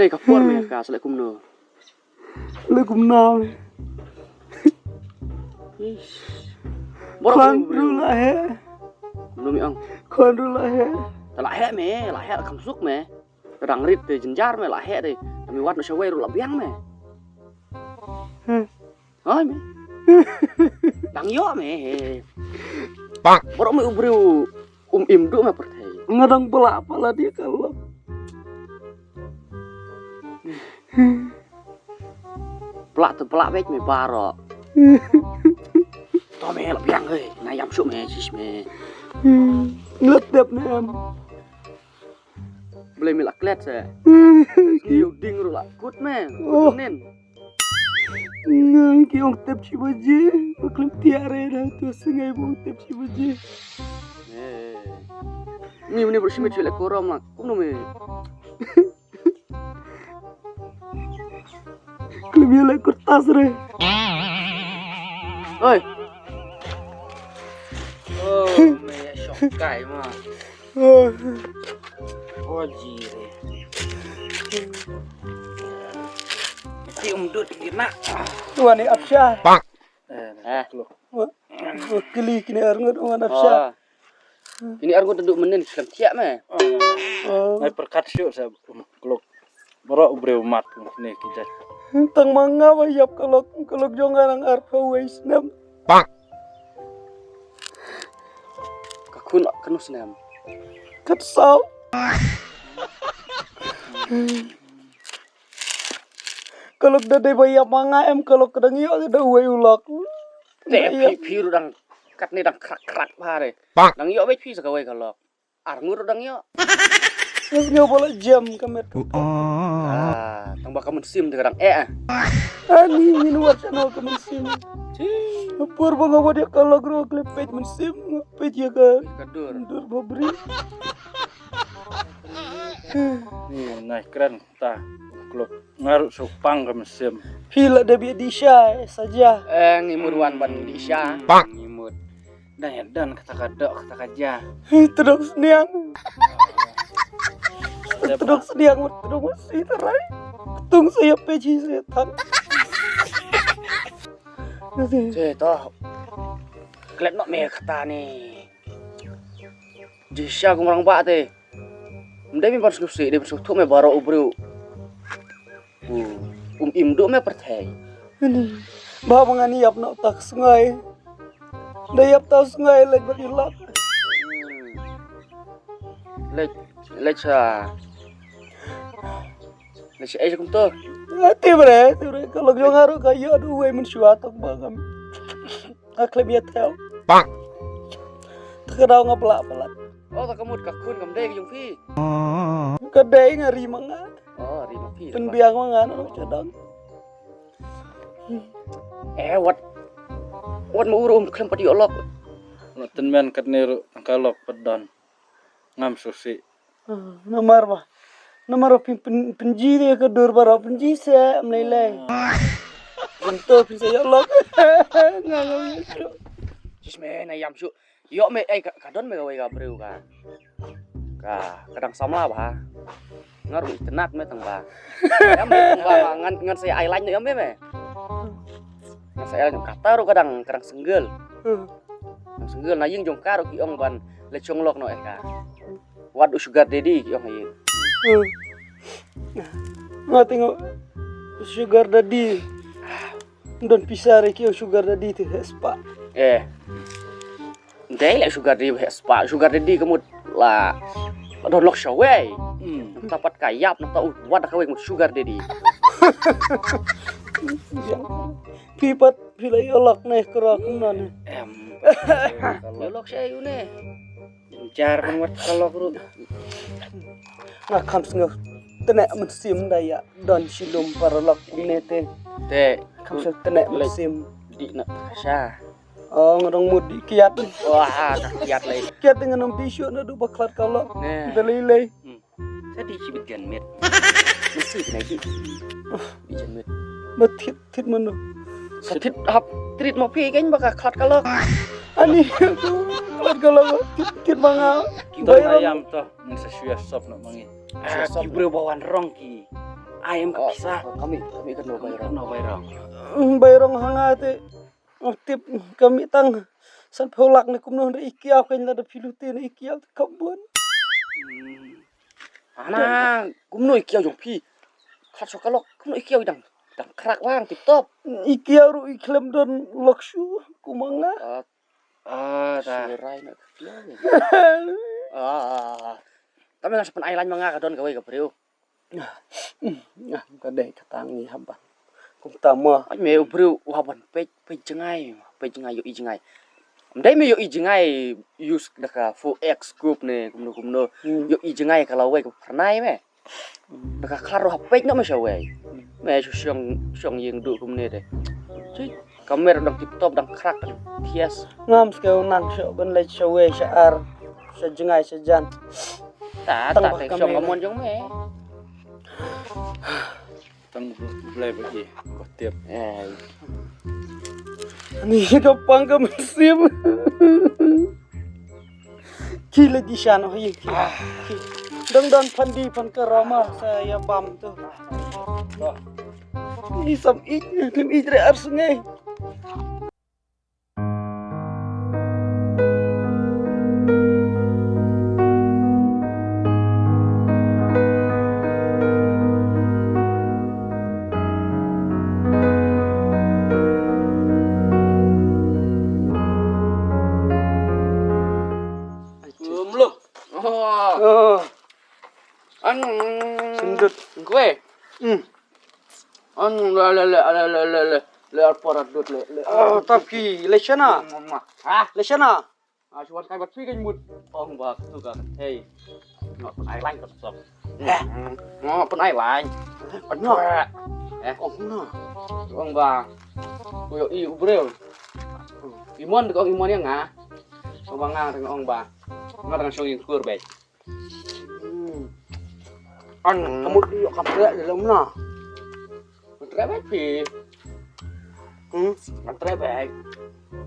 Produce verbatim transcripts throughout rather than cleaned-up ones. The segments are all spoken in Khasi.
Ei, ka por me ka sa leh kumno? Leh kumno me? Ish. Bor Khon ko ruh la heh. Kumno me ong? Khon ruh la heh. Ta la heh me, la heh kham suk me. Ka dang rit te jynjar me la heh te. Ta me wad noh shawei ruh la biang me. Hmm. Ai me. Dang ïoh me. Bang. Baroh me u briew um im duh me pyrthei. Nga dang blah palat ïa ka lok. Blah te blah beit me baroh. To me la biang hei. Na ïam shuh me, shish me. Nga tep me em. Blei me la klet se. Ngi ïoh ding ruh la kut me. Oh. Nen. Ngi ki ong tep shi baje, ba khlem tiar re da tu sngai ba ong tep shi baje. Eh. Ni mene bro shimit shile korom la. Kumno me? Khlem ïa le kertas re. Oi. Oh, me shokai ma. Oh. Oh, jire. Ti um dut kina. Tuan ni Apsha. Eh, eh. Wa, wa kili kini arngut wan Apsha. Oh. Kini arngut duk menen khlem thiah me. Oh. Ngai perkat shu sa, um, klok. Baroh u briew mat kini ki jait. Tang ma nga ba ïap ka lok, ka lok jong nga nang arphew wei snem. Ka khun kano snem? Kat saw. Ka lok da dei ba ïap ma nga em, ka lok ka dang ïoh da uwei u lok. Te phi, phi ruh dang katne dang krak krak bha re. Dang ïoh beit phi sa kawei ka lok. Arngut ruh dang ïoh. Ngi sngew ba la jem ka met ka. Ah, tang ba ka mynsiem te ka dang eh, ah. Ani ngin wad sha no ka mynsiem. Por ba nga wad ïa ka lok ruh khlem peit mynsiem, nga peit ïa ka. Ka dur. Dur ba bri. Ni nai kren ta klok. Nga ruh shu pang ka mynsiem. Phi la da bia di sha, eh, sa ja. Eh, ngi mut wan ban di sha. Ngi mut. Dan ïa dan kata ka dok, kata ka ja. Hi, tdok sniang. Tdok sniang, tdok masi tarai. Tung saya peji saya tan. Te to. Klet nok me kata ni. Jisha kum rang ba te. Mdei me ban sngewsih, dei ban sngewthuh me baroh u briew. Um, um im duh me pyrthei. Ani. Ba ba ngan ïap noh ta ka sngai. Da ïap ta sngai leit bad ïa lak. Leit, leit sha. Leit sha ei sha kumto. Te bre, te bre, ka lok jong nga ruh ka ïoh duh wei mynshuwa tang ba ngam. Nga khlem ïa thew. Bang. Te ka daw nga blah palat. Oh, ta ka mut ka khun kam dei ka jong phi. Ka dei nga ri ma nga. Oh, ri ma phi. Pynbiang ma nga na ka dang. Eh, wat. Wat ma u ruh um khlem pat ïoh lok. Wat tynmen katne ruh ka lok pat don. Ngam sngewsih. Ah, namar ba. Namar ba pyn, pyn, pynji de ka dur baroh pynji se mlei lei. Gunto pynse ïoh lok. Ngam, ngam ïoh shuh. Jis me na ïam shuh. Ïoh me, eh, ka, ka don me kawei ka briew ka. Ka, ka dang samla ba. Nga ruh itynnad me tang ba. Ïam me tang ba, ngan, ngan sa ai lain ïam me me. Ngan sa ai lain kata ruh ka dang, ka dang single. Ka dang single na ïing jong ka ruh ki ong ban leit shong lok noh eh ka. Wat u sugar daddy ki ong ïa. Nga tengok sugar daddy. Don pisa re ki ong sugar daddy te heh spah. Eh. Dei leh sugar daddy heh spah, sugar daddy ka mut la don lok shawei. Hmm. Nangta pat ka ïap, nangta u wad da kawei ka mut sugar daddy. Phi pat phi la ïoh lok ne kro kumno ne. Em. Ïoh lok shei u ne. Jar ban wad ka lok ruh. Nga kham sngew tneh mynsiem da ïa don shi lum paralok kumne te. Te kham sngew tneh mynsiem. Dih na ka sha. Oh, nga dang mut dih kiat. Wah, ka kiat lei. Kiat te nga nang dih shuh naduh ba khlad ka lok. Ne. Te lei lei. Hmm. Sa dih shi bit jan miet. Mynsiem ne dih. Bit jan miet. Ba thit, thit mano. Sa thit hap trit ma phi kein ba ka khlad ka lok. Ani, khlad ka lok. Thit, thit ma nga. Ki doi ayam to. Ngi sa shu ïa sop noh ma ngi. Ah, ki briew ba wan rong ki. Ai em ka pisa. Kami, kami ka no bairong. Ka no bairong. Bairong hanga te. Tip kami tang. San phew lak ne kumno hynrei i kiaw kan la da phi lute ne i kiaw te ka bun. Ana kumno i kiaw jong phi. Khat so ka lok kumno i kiaw dang. Dang krak wang tip top. I kiaw ru i khlem don lok shu kumanga. Ah, ta. Sirai na ka kiaw. Ah. Tama nga sa pyn-ai lain ma nga ka don kawei ka briew. Ka dei ka tang i haban. Kumta ma. Ai me u briew u haban peit peit jngai, peit jngai ïohi jngai. Ym dei me ïohi jngai use da ka four X scope ne kumno kumno. Ïohi jngai ka lawei ka phyrnai me. Da ka khlad ruh ha peit noh me shawei. Me shu shong shong ïing duh kumne de. Chui, ka mer dang tip top dang krak thias. Ngam skew nang shu ban leit shawei sha ar sha jngai sha jan. Ta ta te shong ka mon jong me. Tang blai ba i ko tip. Eh. Ani ka pang ka mynsiem. Ki la di shan oh ye ki. Dang dang phan di phan ka rama sa ya bam tu. Ni sam ik lim ik re ar sngai. Mlo. Oh. An. Sindut. Kue. Hmm. An le le le le le le le le alpora dut le le. Oh, tapi leshana. Ha? Leshana. Ah, chuan kai bat phi kan mut. Ong ba tu ka. Hey. Ngo pun ai lain ka sok. Eh. Ngo pun ai lain. Ngo. Eh. Ong no. Ong ba. Ku yo i u breu. I mon ko i mon yang nga. Ong ba nga ong ba. Nga dang song ing kur bai. Hmm. An ka mut ïoh ka treh de lem na. Ka treh bek phi. Hmm? Ka treh bek.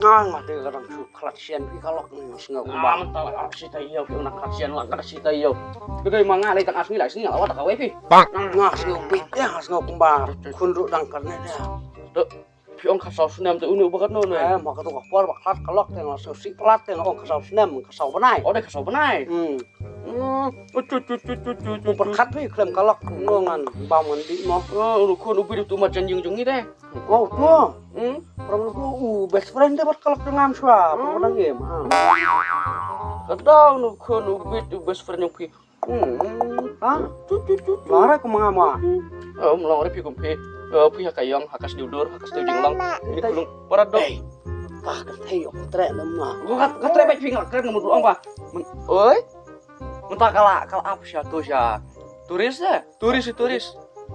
Nga nga te ka dang shu khlad sien phi ka lok ni sngew kumba. Nga mynta la ka sita ïew phi na khlad sien la ka sita ïew. Ka dei ma nga lei tang as ngi la sngi la wat ka wei phi. Nga sngew phi te nga sngew kumba. Khun ruh dang ka ne de. Phi ong ka saw snem te uni uba katno ne? Eh, ma ka tu ka por ba khlad ka lok te nga saw si plat te nga ong ka saw snem, ka saw bnai. Oh, dei ka saw bnai. Hmm. Hmm. U chu chu chu chu chu chu. Pyrkhat phi khlem ka lok ngo ngan bam ngan dih mo. Oh, unu khun u bit tu ma jan jing jong ngi te. Oh, tu. Hmm. Pram tu u best friend te bat ka lok te ngam shwa. Pram nang em. Ha. Ka dau unu khun u bit u best friend jong phi. Hmm. Ha? Tut, tut, tut, tut. Lara ka manga ma. Hmm. Eh, um long re phi kum phi. Eh, phi ha ka yong, ha ka sniw dur, ha ka sniw jinglong. Ni kulung para dok. Eh. Ka ka thei yong tre na ma. Ka ka tre ba phi ngak tre na mu ong ba. Oi. Mynta ka la ka la ap sha tu sha. Turis eh. Turis turis.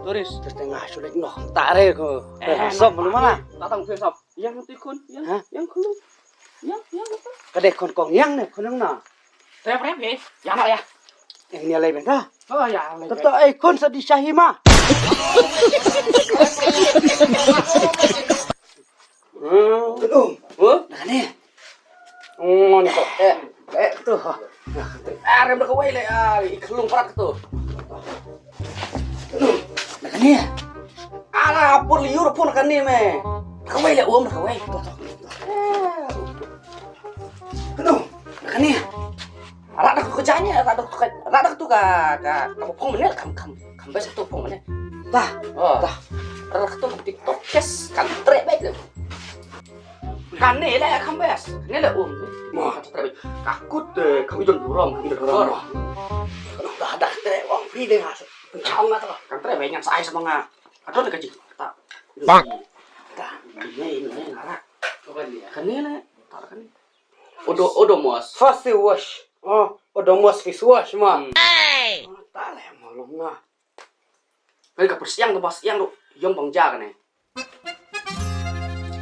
Turis. Terus tengah sulit noh. Tak re ko. Eh, sop belum mana? Datang phi sop. Yang tu khun, yang, ha? Yang khun. Yang, yang apa? Ka dei khun kong yang ne, khun yang na. Rep rep eh. Yang na ya. Yang ni alai benta. Oh ya, alai. Kata ai khun sa di shahi ma. Hmm. Khun um. Huh? Nah ni. Ngon ko. Eh, eh tu. Arem da kawei le, ah, i khlung prat tu. Kane. Ala pun liur pun kane me. Kawei le um kawei. Kano. Kane. Ala dak tu kajanya, ala dak tu ka, ala dak tu ka, ka, ka phong mene, kam, kam, kam bes tu phong mene. Dah. Oh. Dah. Ala dak tu TikTok kes kan trek baik tu. Kane le kham bes. Kane le um. Mo ka trei. Ka kut te kham idon burom, idon burom. Da da trei ong phi de nga. Chong nga to. Kan trei be ngan sai sama nga. Adon ka ji. Ta. Bang. Ta. Kane ne ngara. Kane le. Ta kane. Odo Odomos. Face wash. Oh, Odomos face wash ma. Hmm. Ta le mo long nga. Hei ka pyrsiang tu ba siang tu yong bang ja kane.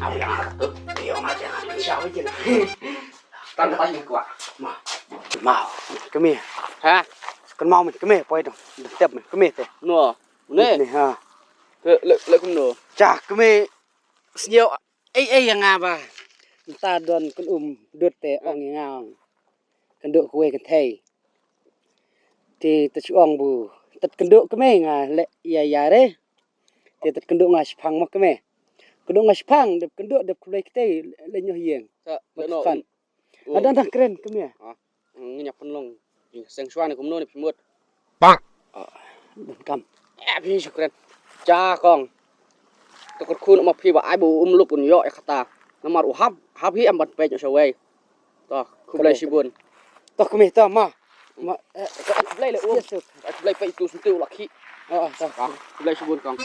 Awi ang tu yong aja kan siang aja. Tan ka tanya kwa. Ma. Mau. Kami. Ha? Kan mau kami poi tu. Tep kami te. No. Ne. Ne ha. Le le kumno. Cha kami sñiaw. Ei ei ïa nga ba mynta don kan um dut te ong ïa nga ong kan duh kawei kan thei. Te ta shu ong bu Tat kynduh kmie nga leh ïa ïa re. Te tat kynduh nga shipang mo kmie. Kynduh nga shipang dep kynduh dep khublei kti leh ñoh ïeng. Sa, Mat leh no, shipang. Um, Ada dah kren kmie. Ah, ngi ña pynlong. Ngi seng shwa ne kumno ne phi mut. Pak. Ah, donkam. Eh, phi shu kren. Ja kong. To kyrkhu noh ma phi ba ai ba u um luk un ïoh ïa kata. Namar u hap, hap hi em ban peit noh shawei. To, khublei shibun. To kmie to ma. Ma, eh, to khublei le um. Yes, sir. Khublei peit tu senti u lak hi. Oh, oh, to. Ah, khublei shibun kong.